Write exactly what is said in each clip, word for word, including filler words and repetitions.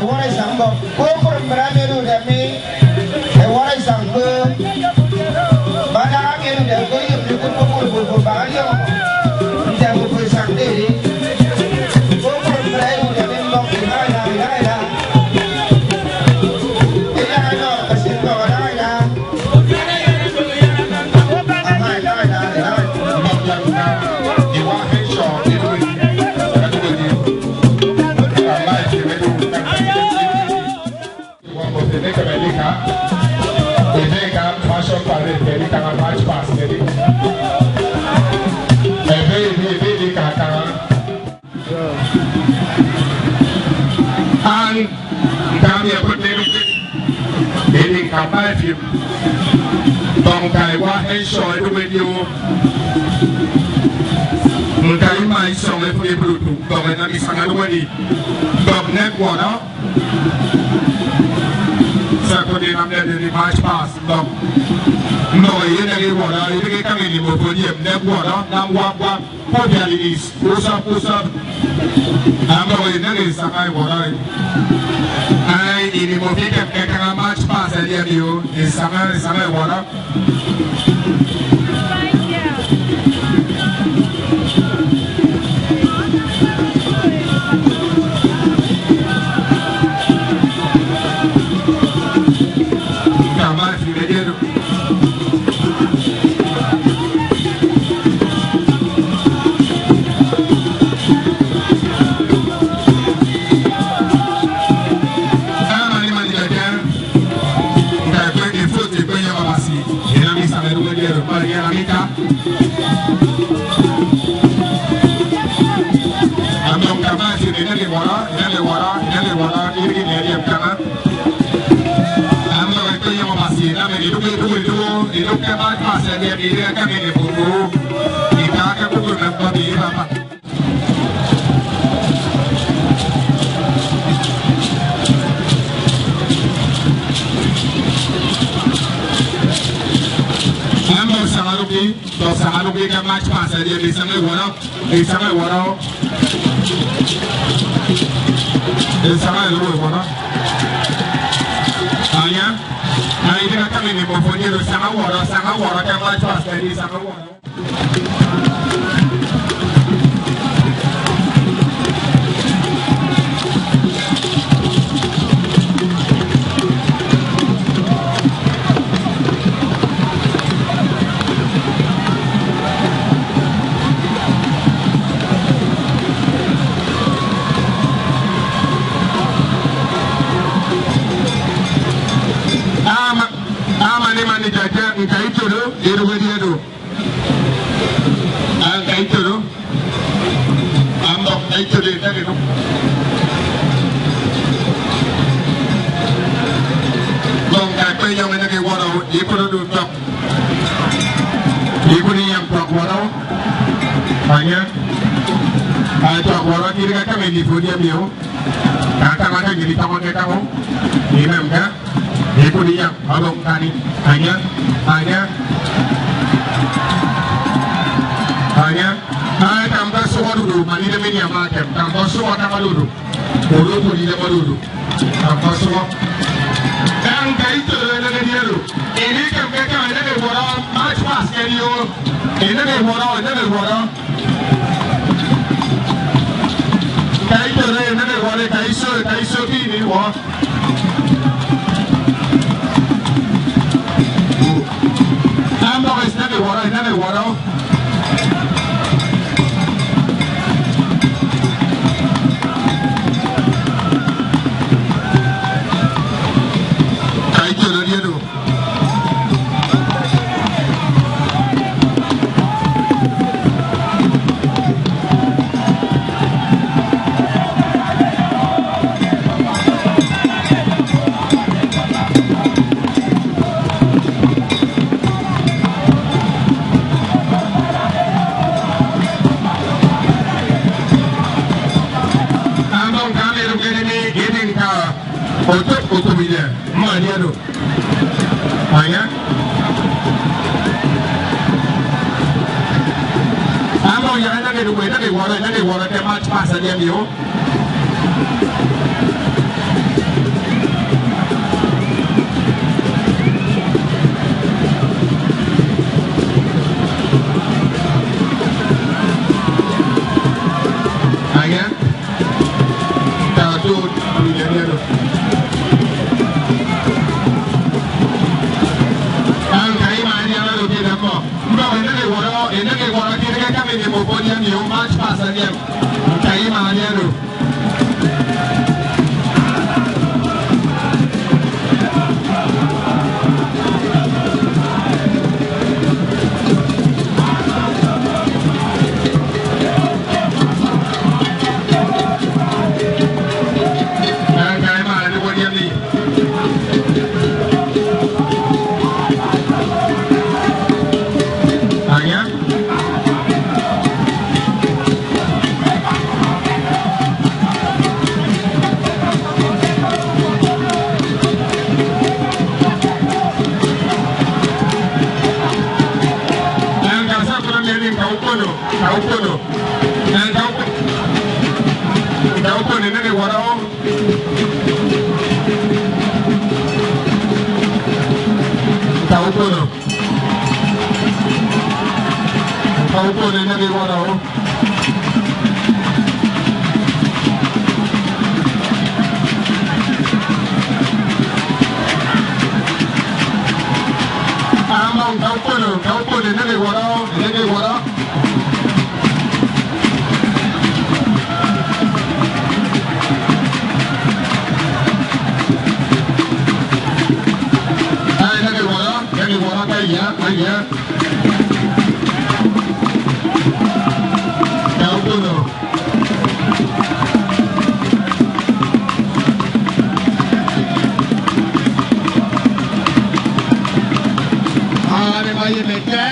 Ẹwọrọ isañ mbọk. Kpukpru mbra emi ẹdude mi, ẹwọrọ isañ kpọ. Badaha emi ẹdude ke oyom ndikụt kpukpru kpukpru baña ọdiọñọ. Nte kpukpru isañ edi. Kpukpru mbra ẹdude mi mbọk, idaha idaha, idaha idaha. Idaha ẹnọ, ẹsịn mbọk, idaha idaha. And nka mi ẹkụt mi edi nka mma efim. Ndọk nka ẹwa ẹnsọ ẹdụk edi o. Nka ima isọñ efụk ibụt utu ndọk ẹnam isañ ẹdụk edi. Ndọk nek wọrọ. Se ẹkụt inamde edi march past ndọk. Ndọk eyenege iwọrọ idịghe ikañ ini mofo diem nek wọrọ nam wak wak. Pubiali is usap usap. Ambawa inege isaña iwọrọ. Ai ini mo fi kem ke kaña march past ẹdi ẹmi o. Isaña isaña iwọrọ. Kama fi mediedo. Amani mani keke, nka ekpe ifot ekpe ye babasi, ina mi same duwe diero, bari ya la mita. Ando kama si ina le wara, ina le wara, ina le wara, iri ni eri kama. Ando eto yam Abasi, na me iduke, iduke, iduke, iduke ba pase de mi de ka me ne bubu. Ika ka bubu na ba bi ba ba. Ando sangaruki, to sangaruki ka match pase de mi sangai wara. Isañ ẹwọrọ. Isañ ẹlọrọ ẹwọrọ. Anya. Na idịghe kaña ini mbọfo nyero saña wọrọ, saña wọrọ ke match past ẹdi saña wọrọ. Ama, ama ni mani jaja nka itoro erugedi edo. Anka itoro. Ambok itoro edege no. Gong ka kpe nyong edege woro ikoro do tok. Ikuni yang tok woro. Anya. Ai tok woro kiri ka kame ni fodi amio. Ka kama ka nyiri tamo ke tamo. Imam ka. Ikuni yang abang kani. Anya. Anya. Anya. Ai tam ka suwa dudu mani de mini ama kem. Tam ka suwa kama dudu. Oro ko ni de madudu. Tam ka suwa. Tam ka ito de de de. Ini kem ke kama de de wara match pass ke yo. Ini de wara, ini de wara. Ka ikpere enene wọrọ ka iso ka iso ke ini wọ. Ambọk esinene wọrọ enene wọrọ. Ka ikpere edi edo. Ambọk nka mi eruk edemi edi nka otop otop ide mma edi edo. Anya. Ama uyak enake duko enake wara enake wara ke match pass adi ami o. Emi mokpodi emi o, match pass edi emi. Nka ima edi oro. Nka ima edi mokpodi emi. Anya. Nka sa kono mi edi nka ukpono, nka ukpono. Nka ukpo-, nka ukpono, nene wara o. Nka ukpono. Nka ukpono, nene wara o. Ama nka ukpono, nka ukpono, nene wara o, nene wara. Ai, nene wara, nene wara, ka ya, ka ya. Ka ukpono. Are ma ye mete.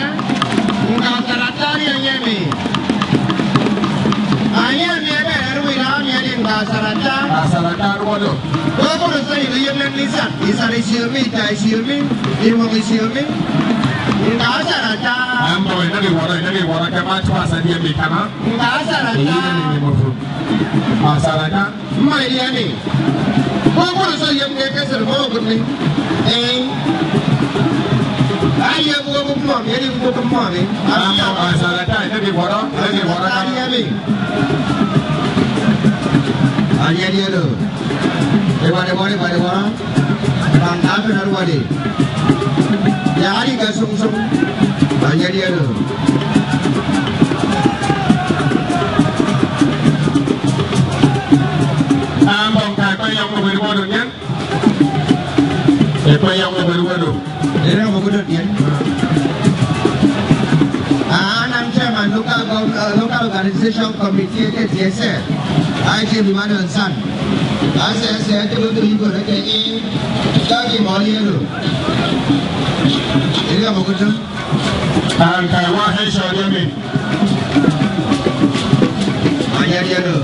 Nga asarata ari enye mi. Enye mi ebe erwin ami edi nga asarata. Asarata arwodo. Kpukpru se ini yem nem nisan. Isan isio mi, ita isio mi, iwong isio mi. Nga asarata. Ambo, ina di wara, ina di wara, ke match pass adi mi kana. Nga asarata. Iya ni ni mofu. Asarata. Mma edi emi. Kpukpru se oyomde ke esịt mmọ okụt mi. Ee. Aye obup mmọ mi, edi mkpụk mmọ mi. Ama asarata, edi wọrọ, edi wọrọ. Edi emi. Anye edi oro. Ewade wọrọ, ewade wọrọ. Bang aben aruade. Ya ari ka sum sum. Anye edi oro. Ambọñ ka ekpenyọñ ñwed wọdo nyen. Ekpenyọñ ñwed wọdo. Ere obodo nyen. Anam chairman local gov-, uh, local organization committee ke T S L. I G Emmanuel Nsan. Ase ese ete otu ibo ke i. Tagi mo yelo. Ere obodo. Anka wa hecho de mi. Anyadiado,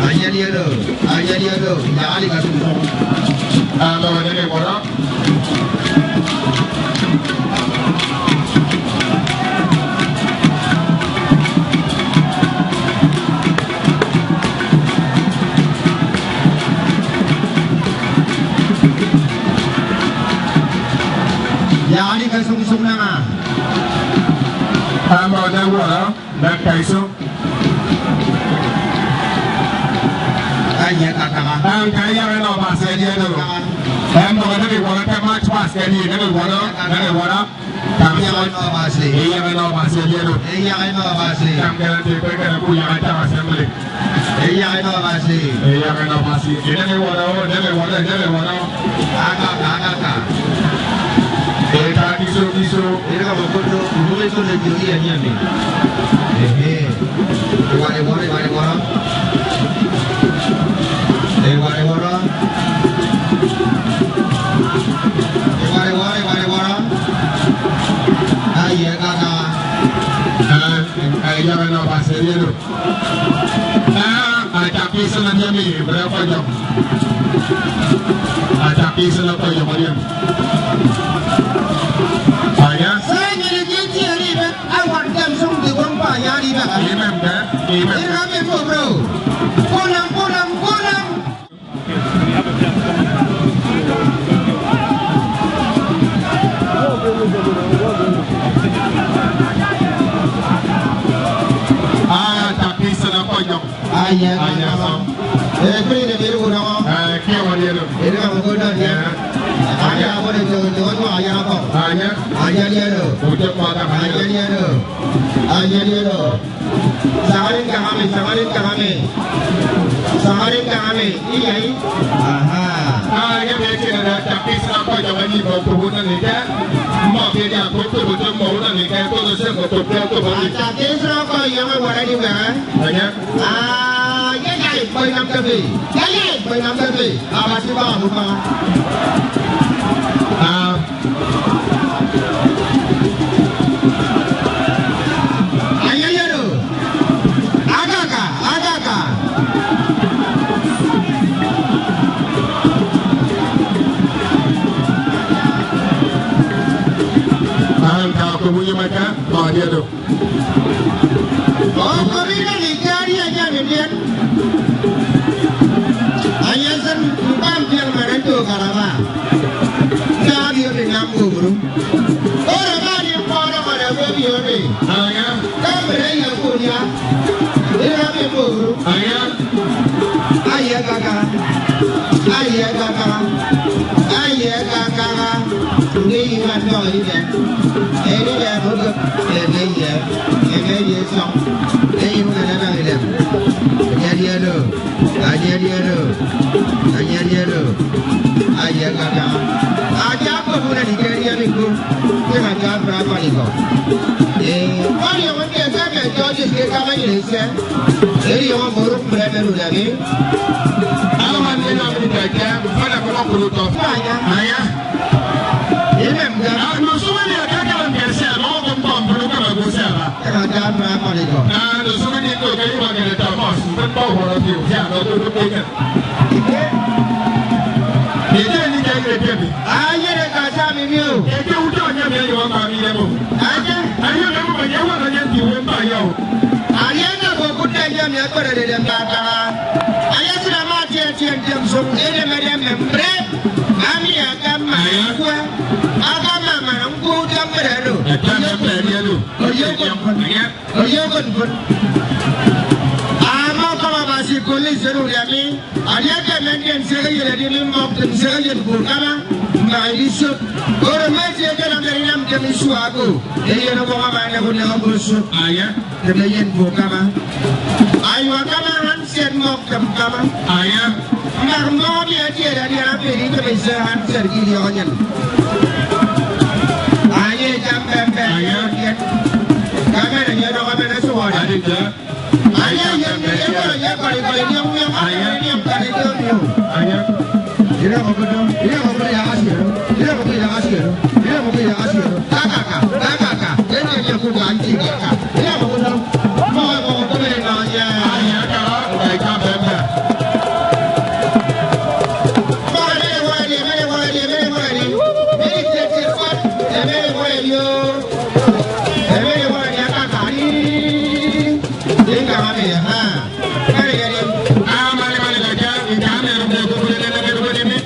anyadiado, anyadiado, ya ali ka tum. Ando de ke kora. Ya ali ka sum sum na. Ando de wara. Dakaiso. Anya kakama. Angka yare no base dia do. Em no de wala ka match pass ke ni de wala, de wala. Kam yare no base. Yare no base dia do. Yare no base. Kam garanti pe kana ku yare ta assembly. Eya eno basi. Eya eno basi. Enene wala o, enene wala, enene wala. Aka, aka, aka. Eka kiso, kiso. Eka bokoto, ubume so le jori ya nyame. Ehe. Wale, wale, wale, wala. E wale, wala. E wale, wale, wale, wala. Aye, kaka. Eh, eh, ya eno basi, ya eno. Ah, atak isịn adian mi, bre ọkọyọm. Atak isịn ọkọyọm adian. Aya. Sangere ke tiari be, awan kam sum de bomba yari be. Imem de, imem. Ira me mo bro. Kunam, kunam, kunam. Ah, tapi sana pojok. Aya, aya, so. Eh, kuli de biru udah. Eh, kia wali ado. Ini kamu kuda dia. Aya, apa dia tu? Tu tu aya apa? Aya. Aya dia tu. Ucap mata aya. Aya dia tu. Ayediero. Sangari kangami, sangari kangami. Sangari kangami. Iya, i. Aha. Ah, ya me kira da tapi sa ko ya mani ko ko na ni ka. Mo ke ya ko ko ko mo na ni ka ko se ko ko ko ko. Ata ke sa ko ya me wara di ba. Anya. Ah, ya ya ko nam ka be. Ya ya ko nam ka be. Abasi ba mu pa. Ah. Ayeyero. Agaka, agaka. Anta ko bunyi maka, ma dia do. Okomine ni kari anya ni bien. Anya sen mpam bien maranto karaba. Nda bi obi nam buburu. Ora ba ni mporo mara bo bi obi. Anya. Kamre ya kunya. Ira bi buburu. Anya. Aye kaka. Aye kaka. Aye kaka. Ni iman no ide. Eri ya bugo. Ebe ye. Ebe ye so. Eyi mu na na ile. Ya dia do. Ayediero. Ayediero. Ayekaka. Aja ko buna di keri ami ko. Ke ma ka bra ko ni ko. Eh, ko ni won ke ka ke George ke ka ma ni se. Eri yo mo ru pre me ru da ni. Ala man ni na mi ka ka. Fana ko ko ru to. Anya. Anya. Ime mga. Ah, no so many ka ka man ke se mo ko pom ru ka ma go se ba. Ka ka bra ko ni ko. Ah, no so many ko ka ni ma ke ta boss. Ko ko ru ti. Ya no ko ko. Ete ni ke ke ke. Ayere ka sa mi mi o. Ete u to nya mi yo ma mi le mo. Aje. Ayo le mo ma ya wa na ya ti we ba yo. Aye na ko ku ta nya mi akpere de de ba ta. Aye sira ma tie tie tie so. Ere me de me mbre. Ami aka ma ku. Aka ma ma ku ta mbre do. Ata na pe ni do. Oye ko. Anya. Oyokon pun. Ama kama basi kolis enu yami. Adia ke menden sege yele di mi mok tem sege yen ko kama. Ma iso. Oro mesi ke nam dari nam tem isu aku. Eye no kama ma ne ko ne ko so. Aya. Tem yen ko kama. Aywa kama han sen mok tem kama. Aya. Ngar mo mi ati era di ara peri ke bisa han ser ki di onyen. Aye jam bembe. Aye. Kamera nyodo kamera suwada. Aya, ya, ya, ya, ya, ya, ya, ya, ya, ya, ya, ya, ya, ya. Ira mo kudo, ira mo kudo ya asiro, ira mo kudo ya asiro, ira mo kudo ya asiro. Kakaka, kakaka, ene ya kudo anti kaka. Ira mo kudo. Mo mo kudo na ya. Aya ka, aya ka bembe. Mo le wali, mo le wali, mo le wali. Mo le wali yo. Mo le wali ya kaka. Inga mami, ha. Kare yari. Ah, mani, mani, gaja, inga me rumbe ko kule ne ne ko ne.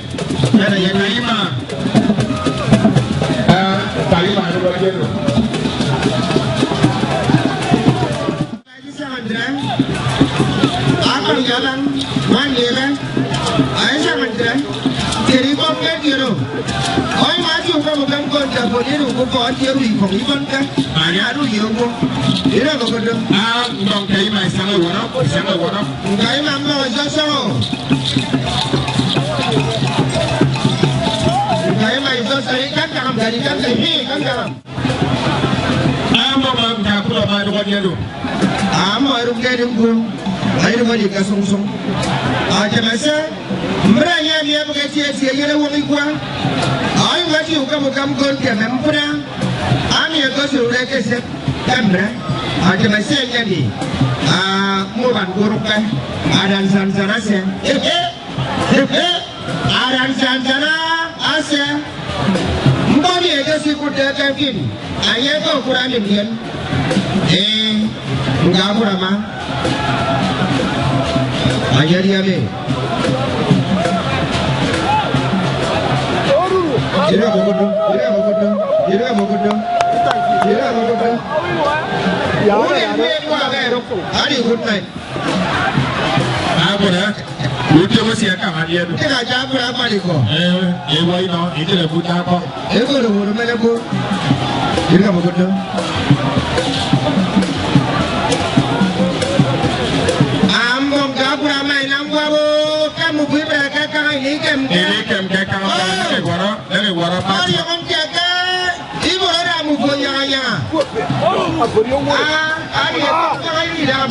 Kare yari ima. Ah, tari ma ru ko jero. Aji samantra. Akam jalan, man yela. Aji samantra. Keri ko ke kero. Oi, ma ti ko mo kan ko ta ko ni ru ko ko ti ru ko ni kon ka. Anya ru yo ko. Ira ko ko do. Ah, ndong kai mai sama woro, sama woro. Ngai ma mo so so. Ngai ma so so kan kan dari kan kan hi kan kan. Amo ma ka kulo ma do ko ni do. Amo eru ke dum ko. Ai ru ko ni ka sung sung. A te ma se. Mbra ya mi abu ke tie tie yele wo mi kwa. Ai ma ti u ka mo kam kon ke mem pra. Ami e ko su re ke se. Kamra, ate ma se nyani. Ah, mo ban guru ka. Adan san san ase. Eh, eh. Eh, eh. Adan san san ase. Mbo mi ege si kute ka fin. Aye ko kura min yen. Eh, nga kura ma. Aye dia me. Ira mokoto, ira mokoto, ira mokoto, ira mokoto. Ule kwe kwa bero. Ari good night. Abura, ute mo si aka ma dia do. Kira ja abura kwa liko. Eh, eh, wai no, ite le buta ko. Ego lo woro mele ko. Ira mokoto. Ah, ah, yeah, ah, yeah, yeah,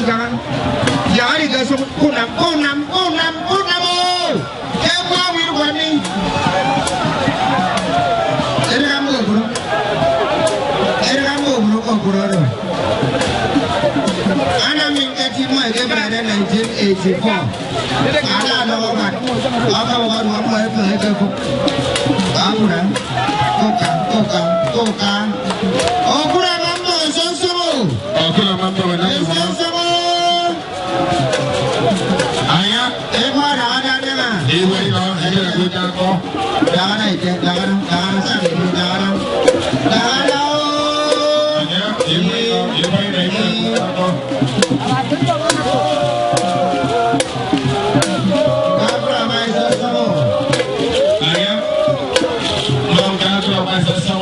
yeah, yeah. Kunam, kunam, kunam, kunam, oh. Ke kwa wi kwa mi. Ere ka mo bro. Ere ka mo bro, ko bro do. Ana mi ke ti mo ke ba nineteen eighty-four. Ala no ba. Aka ba ba mo e pe ke ko. Akura. Koka, koka, koka. Okura mambo soso. Okura mambo na soso. Aya. Ebo dagana dema. Ebo ino, ebe ko ta ko. Dagana ite, dagana, dagana sa, dagana. Dagana o. Aya, ebo ino, ebo ino, ebe ko ta ko. Kabra mai soso. Aya. Mau kabra mai soso.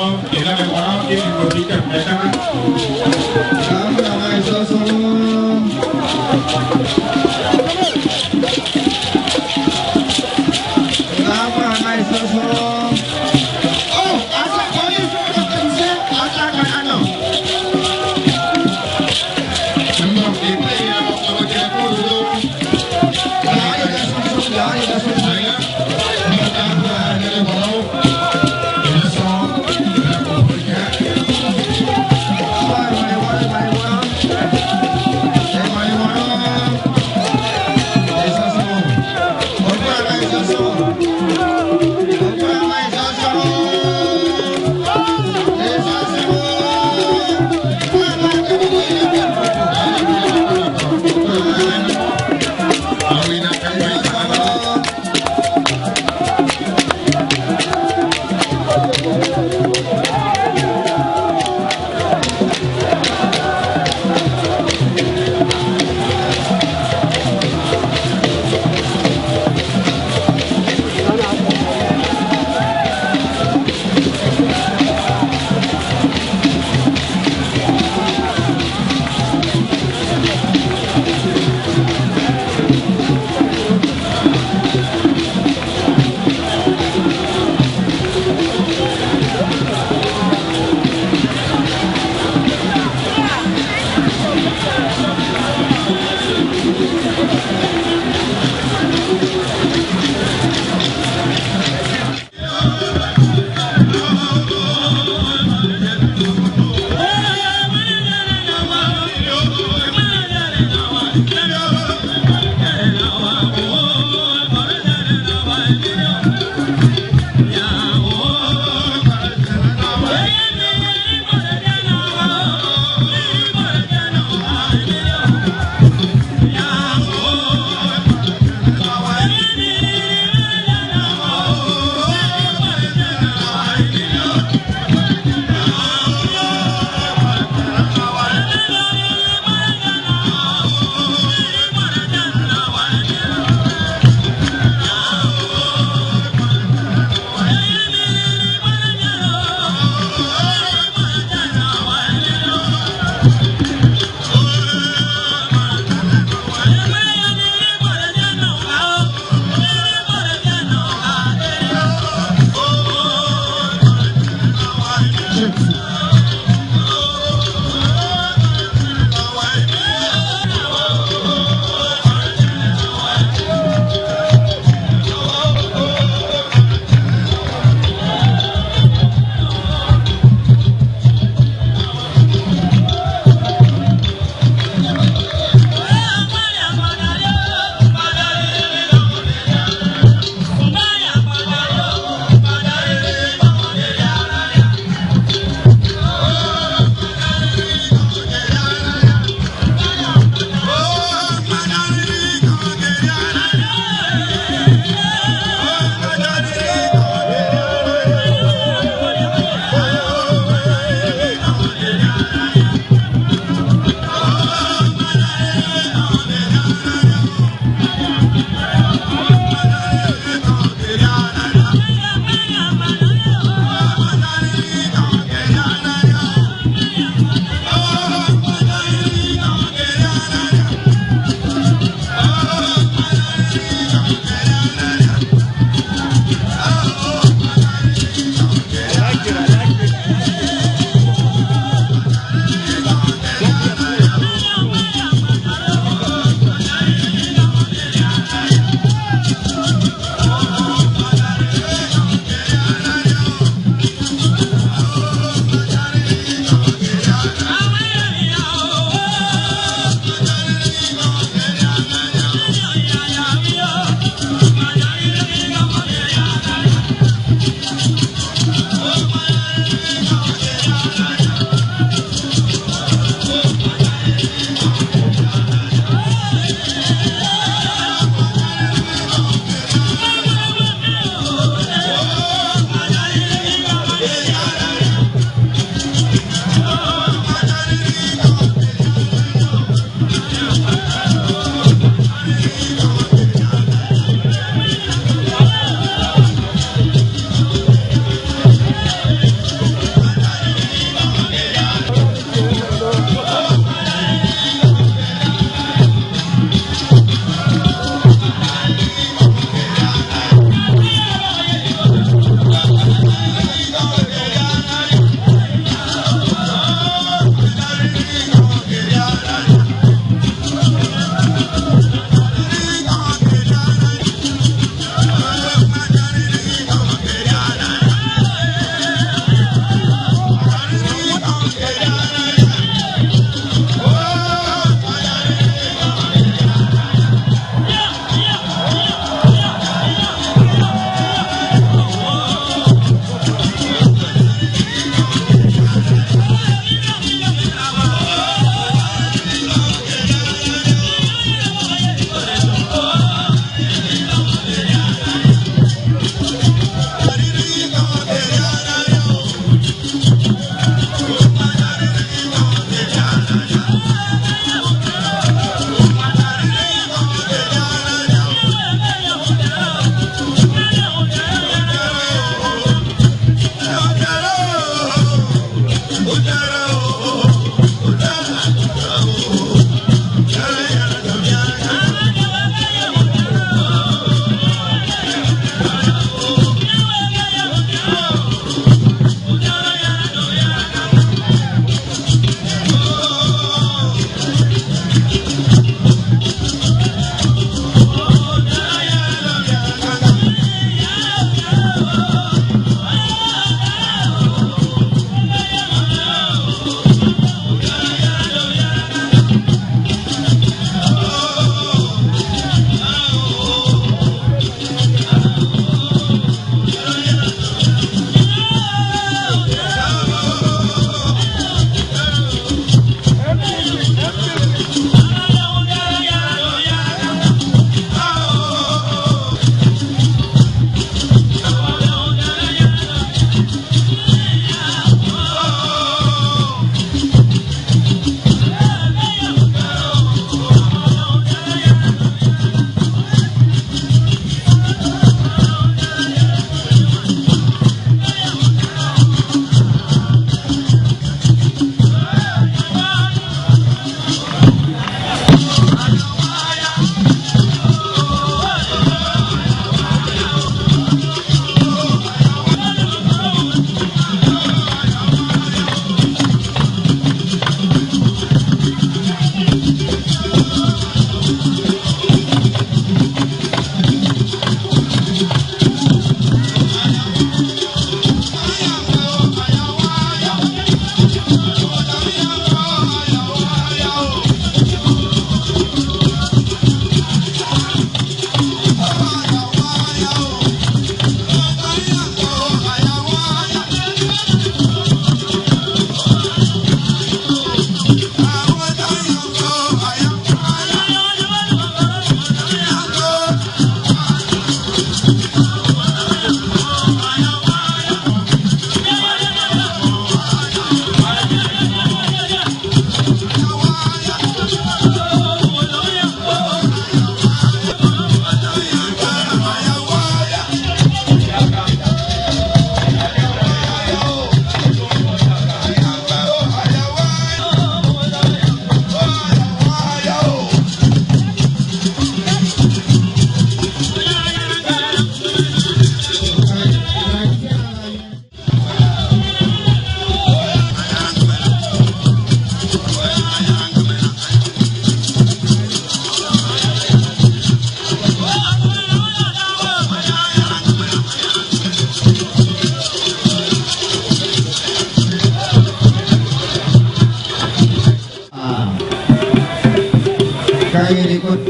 Ka iri kut,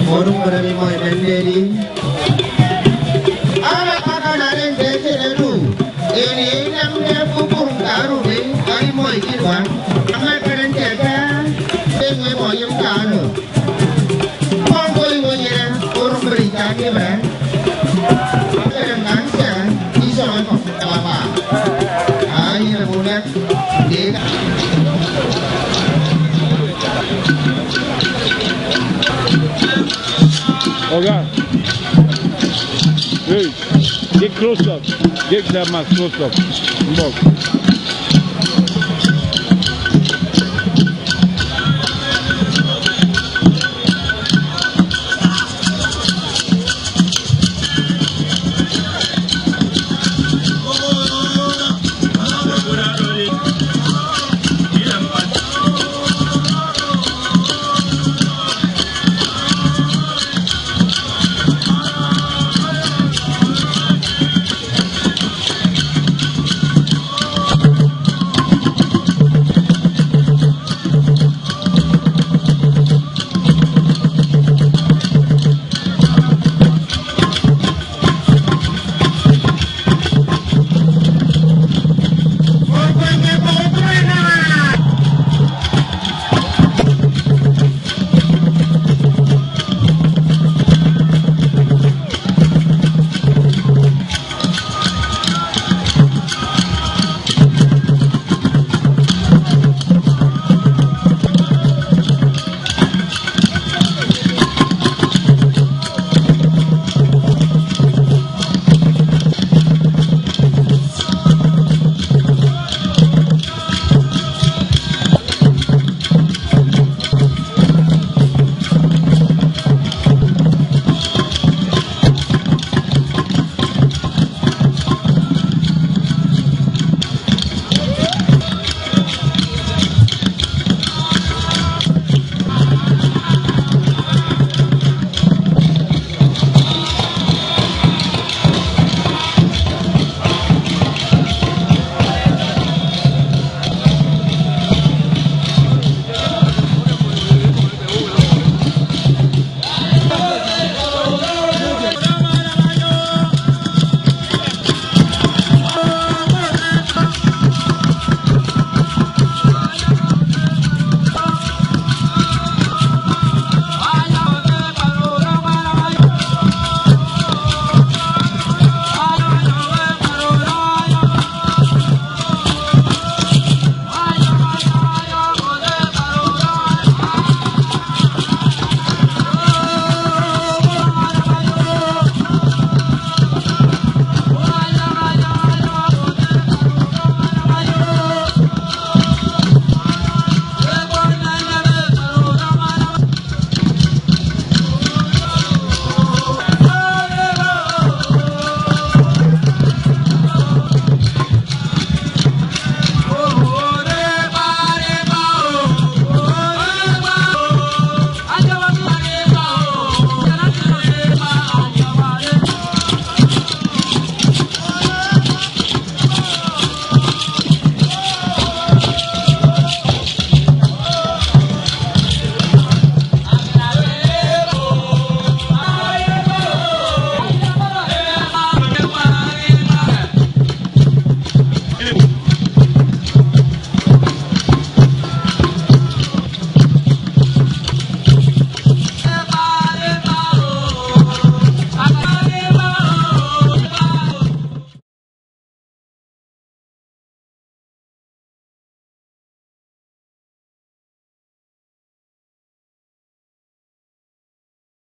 oruk mberem imo imen deri. Ara kaka nare nte kene du, ini inam de pupung karu de, ari mo ikirwa. Ama keren teka, de mo yum kanu. Pongko imo yere, oruk beri kani beri. Keren kansa, iso ko. Oga. Hey, get close up. Get that man close up. Mbok.